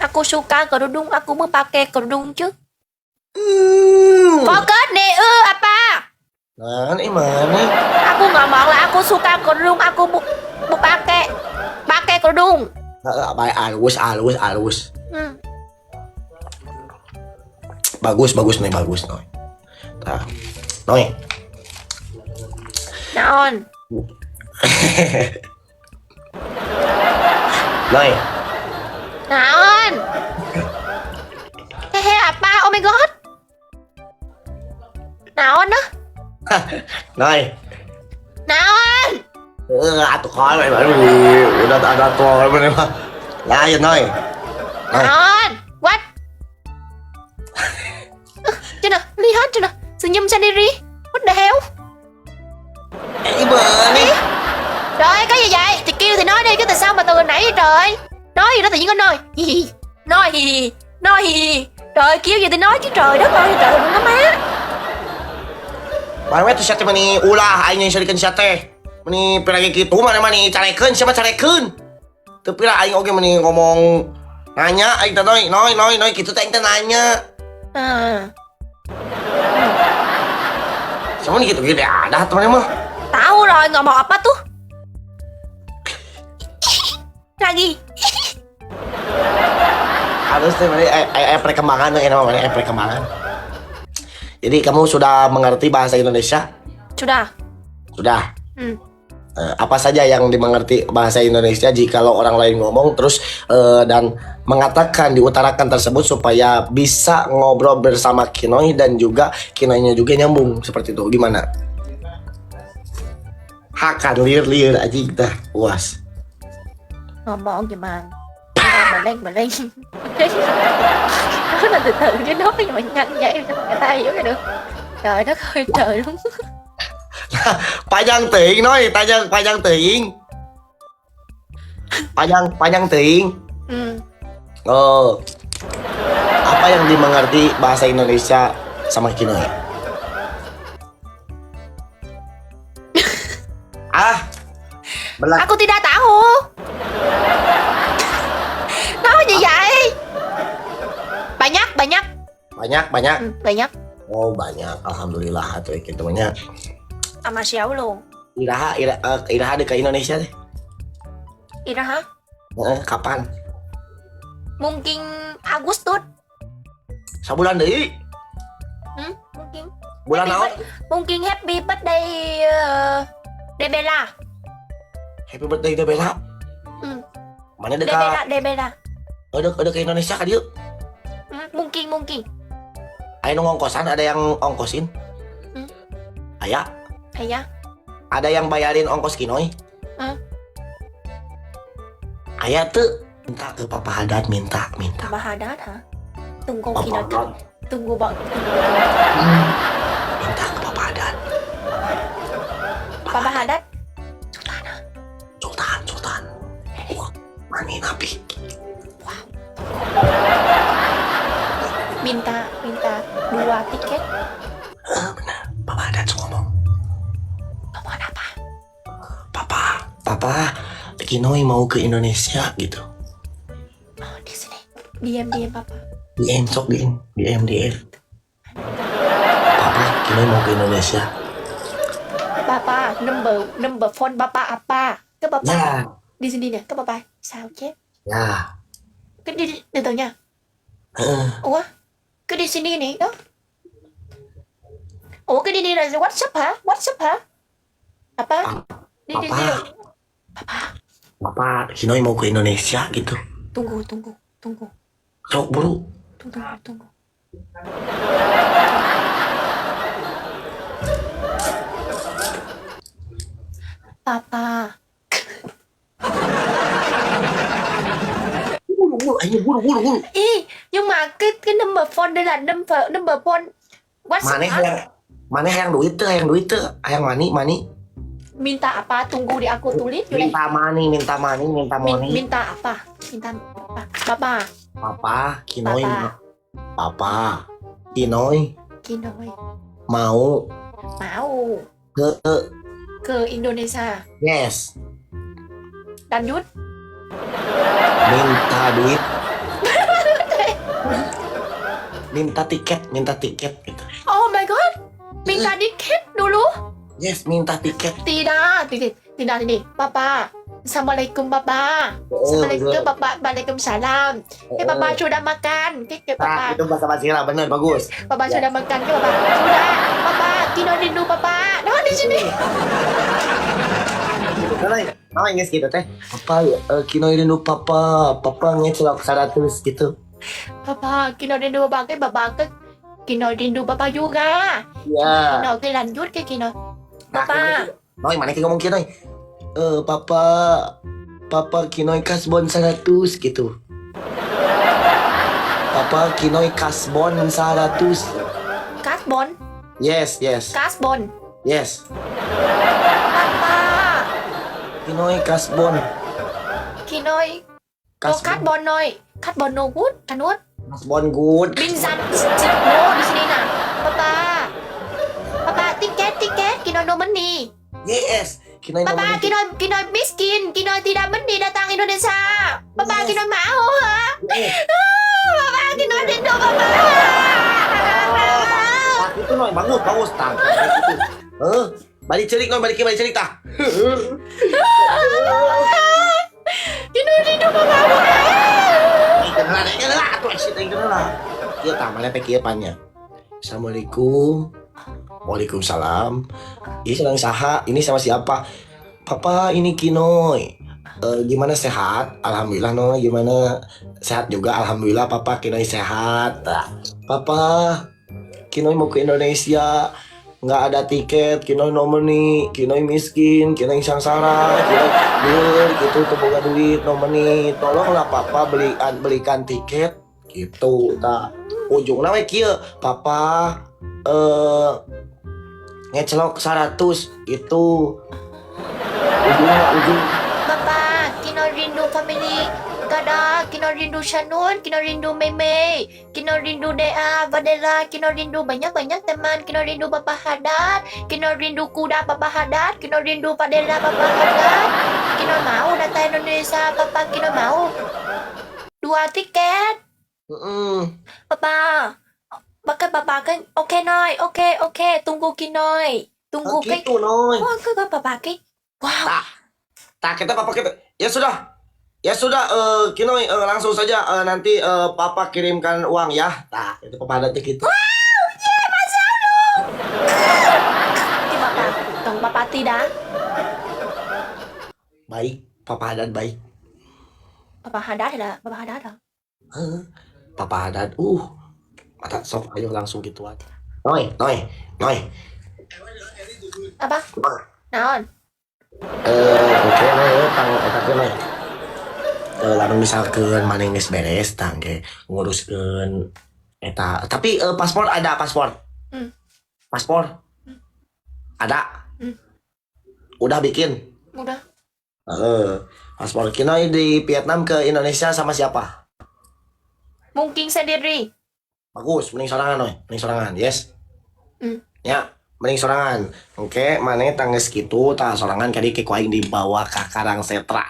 Aku suka kerudung, aku mau pakai kerudung chứ. Fokus nih, apa? Nah, ini mana? Aku ngomong lah aku suka kerudung, aku mau pakai pakai kerudung. Baik, halus, halus, halus. Bagus, bagus nih, bagus Noy. Nah, Noy. Naon? Noy. Naon? Hehe, apa? Oh my god. Naon ah? Noy. Naon? Atuh kan, udah ada tuh mana mah. Lain Noy. Noy. Naon? What? Cina, lihat cina, senyum sendiri. What the hell? Ih, Trời, cái gì vậy? Thì kêu thì nói đi, cái tại sao mà từ nãy vậy trời? Nói gì đó tự nhiên có nói. Hi hi, nói hi hi, nói hi hi. Trời, kêu gì thì nói chứ trời đất ơi, trời đừng có má. Bae we teh sia teh meni ulah aing yang sia teh. Meni pira ge kitu mana mani carekeun sia mah carekeun. Teu pira aing oge meni ngomong nanya aing teh Noy, Noy, Noy, Noy kitu teh aing teh nanya. À, Sama nih gitu gitu ada tuh mah. Tahu rồi, ngomong apa tuh? Lagi. Harus teh mana perkembangan eh nama mana perkembangan. Jadi kamu sudah mengerti bahasa Indonesia? Sudah. Sudah. Hmm. Apa saja yang dimengerti bahasa Indonesia jika orang lain ngomong terus dan mengatakan diutarakan tersebut supaya bisa ngobrol bersama Kinoy dan juga Kinoynya juga nyambung seperti itu. Gimana? Hakan liur-liur aja kita puas. Ngomong gimana? Beleng beleng. Nói là từ từ chứ nói nhưng mà nhanh vậy sao người ta hiểu ra được. Trời đất ơi trời luôn. Panjang teuing Noy, panjang panjang teuing. Panjang panjang teuing. Ừ. Oh. Apa yang dimengerti bahasa Indonesia sama Kinoy? Ah. Belak. Aku tidak tahu. Nói gì vậy? Banyak, banyak. Banyak, banyak. Ừ, banyak. Oh, banyak. Alhamdulillah atuh kitu banyak. Sama siapa luôn? Iraha, ira, iraha ke Indonesia deh. Iraha? Kapan? Mungkin Agustus. Sabulan deui. Mungkin. Bulan Happy naon? Mungkin happy birthday Debela. Happy birthday Debela. Ừ. Mana dekat? Debela, Debela. Udah ke Indonesia kan yuk? Mungkin, mungkin. Ayo ngongkosan, ada yang ongkosin? Hmm. Aya? Aya. Ada yang bayarin ongkos Kinoy? Hmm. Aya tuh minta ke Papa Haddad, minta, minta. Papa Haddad hả? Tunggu Papa Kinoy. Haddad. Tunggu bọn. Minta ke Papa Haddad. Papa Haddad. Sultan hả? Sultan, Sultan. Wah, mani nabi. Wow. Minta, minta 2 tiket. Benar. Papa Haddad ngomong. Ngomong apa? Papa, Papa, Kinoy mau ke Indonesia gitu. Oh, di sini. Diam, diam Papa. DM sok DM, DM, DM. Papa, Kinoy mau ke Indonesia. Papa, number phone Papa apa? Ke Papa. Ya. Di sini nè, ke Papa. Sao chép? Ya. Cứ đi từ từ nha. Ủa? Cứ đi sini nè đó. Ủa cái đi đi là WhatsApp hả? WhatsApp hả? Apa? Đi đi Papa. đi. Papa. Papa, Kinoy mau ke Indonesia gitu. Tunggu, tunggu, tunggu. Sok buru. Tunggu, tunggu, tunggu. Papa. Buru, buru, ayo buru, buru, buru. Ý, nhưng mà cái number phone đây là number phone WhatsApp. Mana yang duit tuh, yang duit tuh, yang money, money. Minta apa? Tunggu di aku tulis vô đây. Minta money, minta money, minta money. Minta apa? Minta apa? Papa. Papa, Kinoy. Papa. Papa, Kinoy. Kinoy. Mau. Mau. Ke Indonesia. Yes. Lanjut. Minta duit. Minta tiket, minta tiket gitu. Oh my God, minta tiket dulu. Yes, minta tiket. Tidak, tidak, tidak ini. Papa, Assalamualaikum Papa. Oh, Assalamualaikum betul. Papa, Waalaikumsalam. Eh, Papa sudah makan. Ke Nah, Papa. itu bahasa basi lah, benar bagus. Papa sudah makan ke Papa? Sudah. Papa, Kino rindu Papa. Nah, di sini. Nah, nah, geus gitu teh. Papa, Kino rindu papa, papa ngecelok 100 gitu. Papa, Kino rindu Papa ke Papa ke Kino rindu Papa juga. Ya. Kino ke lanjut ke Kino. Nah, Papa. Noi, mana ngomong kieu, Noi? Eh, papa, papa Kinoy kasbon 100 gitu. Papa Kinoy kasbon 100. Kasbon, Yes, yes. kasbon. Yes. Papa, Kinoy kasbon. Kinoy. Oh, kasbon noi. Kasbon no good, kanut. Kasbon good. Binzan no di sini nah. Papa. Papa, tiket, tiket, Kino no money. Yes. Kinoy Papa, no money. Kino Kino miskin, Kino tidak money datang Indonesia. Papa, Yes. Kino mau ha? Yes. Ah, Papa, Kino rindu Papa. Nah, itu Noy, bagus, bagus. Tah, gitu. Eh, balik cerik Noy, balik balik cerik tah. Kino rindu Papa. Kenal, kenal atuh shit kenal lah. Kieu tah mana teh kieu pannya. Assalamualaikum. Waalaikumsalam. Ini sedang saha, ini sama siapa? Papa, ini Kinoy. Eh, gimana sehat? Alhamdulillah Noy, gimana? Sehat juga, alhamdulillah Papa Kinoy sehat. Tah. Papa, Kinoy mau ke Indonesia. Nggak ada tiket, Kinoy no money, Kinoy miskin, Kinoy sengsara, Kinoy lieur gitu teu boga duit, no money. Tolonglah Papa belikan belikan tiket gitu tah. Ujungna we kieu, Papa eh ngecelok 100 gitu. Ujungnya ujung Papa, Kino rindu family. Kada, Kino rindu Shanun, Kino rindu Meme, Kino rindu Dea, Vadela, Kino rindu banyak-banyak teman, Kino rindu Papa Haddad, Kino rindu kuda Papa Haddad, Kino rindu Vadela Papa Haddad, Kino mau datang Indonesia, Papa Kino mau dua tiket, Papa. Pakai Papa kan, oke Noy, oke oke, tunggu Kinoy, tunggu Oh, cái, gitu Noy. wah, cái Papa cái, wow. Tak, tak kita papa kita. Ya sudah. Ya sudah, Kinoy, langsung saja nanti papa kirimkan uang ya. Tah, itu papa ada gitu. Wow, yeah, Masya Allah. Thì Papa, tong Papa tidak. Baik, Papa Haddad baik. Papa Haddad hay là Papa Haddad hả? Heh, Papa Haddad, mata sok ayo langsung gituan. Noy, Noy, Noy. Apa? Naon? Eh, oke Noy, tang eta teh Noy. Eh, lamun misalkeun maneh geus beres tang ge nguruskeun eta. Tapi paspor ada paspor. Paspor. Ada. Udah bikin. Udah. Heeh. Paspor Kinoy di Vietnam ke Indonesia sama siapa? Mungkin sendiri. Bagus, mending sorangan Noy, mending sorangan. Yes. Ya, mending sorangan. Oke, maneh tah geus kitu tah sorangan kadi ke ku aing dibawa ke Karang Setra.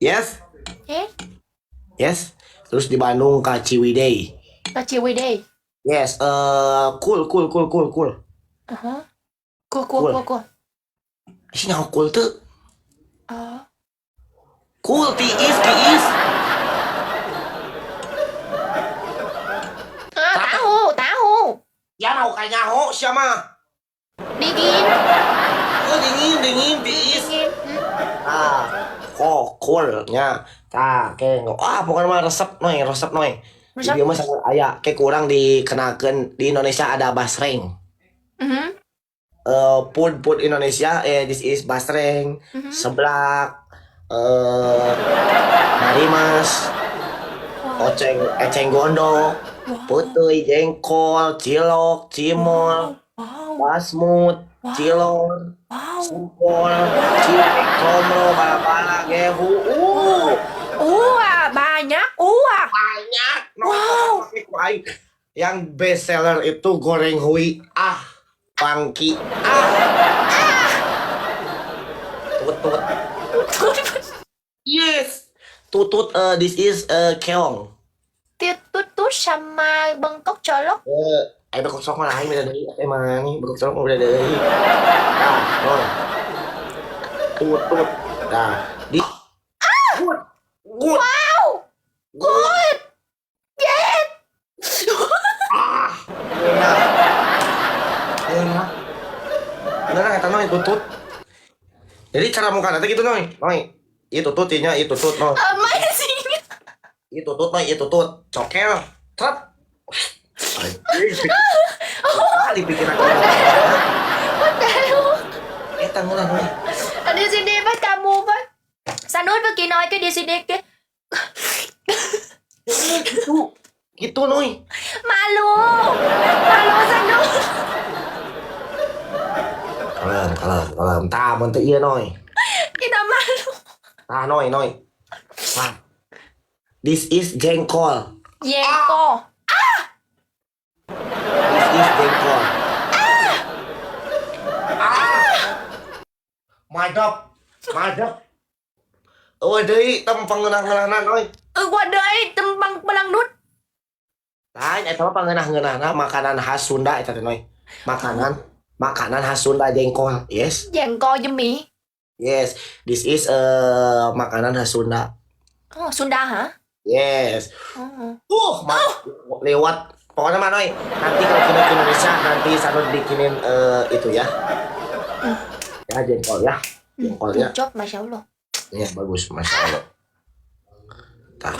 Yes? Yes. Yes. Terus di Bandung ke Ciwidey. Ke Ciwidey. Yes, eh cool cool cool cool cool. Uh-huh. Cool cool Cool. Cool cool. Ih, nyaho cool tuh. Oh. Cool tiis tiis. Ah, tahu, tahu. Ya mau kayak nyaho siapa? Dingin. Oh, dingin dingin tiis. Dingin. Ah, kok cool nya. Tah, ke ah pokoknya mah resep Noy, resep Noy. Di Resep. dieu mah sangat aya ke kurang dikenakeun di Indonesia ada basreng. Eh, food food Indonesia this is basreng, seblak, eh marimas, oceng eceng gondok, peuteuy jengkol, cilok, cimol, basmut, cilor, sempol, cireng, comro, bala-bala, gehu. Wah, banyak. Wah. Banyak. Wow. Wow. Yang best seller itu goreng hui, ah, pangki, ah. Tut tut. Yes. Tutut, this is keong. Tut tut tut. Sanut sama Bangkok colok. Eh, ayo bekok sok mah lain beda deui. Emang nih bekok colok mah beda deui. Nah, Noy. Tut tut. Nah, di good. Good. Wow. Good. Yes. Ah, enak. Enak. Enak eta Noy tutut. Jadi cara muka nanti gitu Noy. Noy. Ieu tutut ieu nya, ieu tutut Noy. Amazing. Ieu tutut Noy, ieu tutut. Cokel. Trep. Anjing. Kali pikiran aku. What the hell? Eta ngeunah Noy. Di sini với kamu với Sanut với Kinoy cái di sini cái Gitu. Gitu Noy. Malu. Malu Sanut. Kalem, kalem, kalem. Tah mun teu ieu Noy. Kita malu. Tah Noy, Noy. Tah. This is jengkol. Jengkol. This is jengkol. Ah. Madap. Madap. Oh, deui tong pangeunah-ngeunahna Noy. Qua đây tembang belang nut. Lain eta mah pangeunah-ngeunahna makanan khas Sunda eta teh Noy. Makanan makanan khas Sunda jengkol. Yes. Jengkol mie. Yes. This is makanan khas Sunda. Oh, Sunda hả? Yes. Oh. Lewat pokoknya mah Noy, nanti kalau kita ke Indonesia nanti Sanut bikinin itu ya. Ya jengkol ya. Jengkolnya. Cop, Masya Allah. Ya bagus, masya Allah. Tah.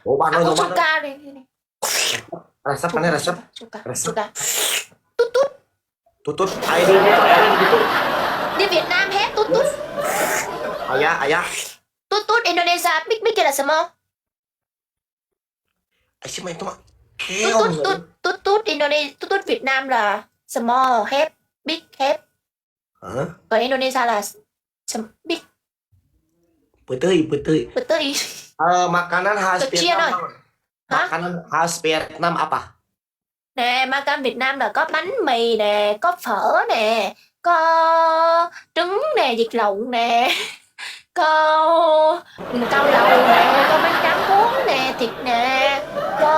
Coba Noy, Aku coba Noy. suka deh ini. Resep mana resep? Suka, Resep. suka. Tutut. Tutut. Ayo di gitu, ayo di gitu. Di Việt Nam hết tutut. Ayah, ayah. Tutut Indonesia biết biết là small. Ay, mah itu mah. Tutut tut tut tut Indonesia tutut Việt Nam là small hết, big hết. Hah? Còn Indonesia là big. Peuteuy, peuteuy. Betul. Eh, makanan khas Kecil, Vietnam. Noy. Hah? Makanan khas Vietnam apa? Nè, makan Việt Nam là có bánh mì nè, có phở nè, có trứng nè, vịt lộn nè, có cao lầu nè, có bánh tráng cuốn nè, thịt nè, có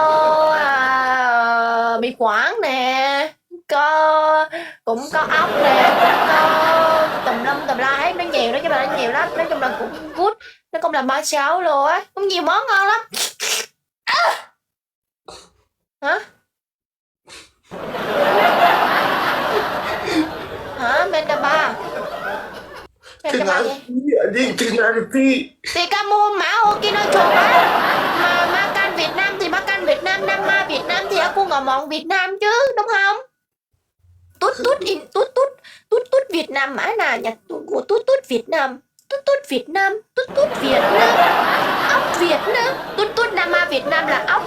mì Quảng nè, có cũng có ốc nè, cũng có tùm lum tùm la hết, nó nhiều đó chứ mà nó nhiều lắm, nói chung là cũng good, nó cũng là ba sáu luôn á, cũng nhiều món ngon lắm. À! Hả? Hả? Mendaba. Mendaba gì? Anjing, teu ngerti. Thì kamu mau Kinoy coba mà makan Việt Nam thì makan Việt Nam, nama Việt Nam thì aku ngomong Việt Nam chứ, đúng không? Tút tút in tút tút tút tút Việt Nam mã nà nhật của tút tút Việt Nam, tút tút Việt Nam, tút tút Việt Nam, ốc Việt Nam, tút tút nama Việt Nam là ốc.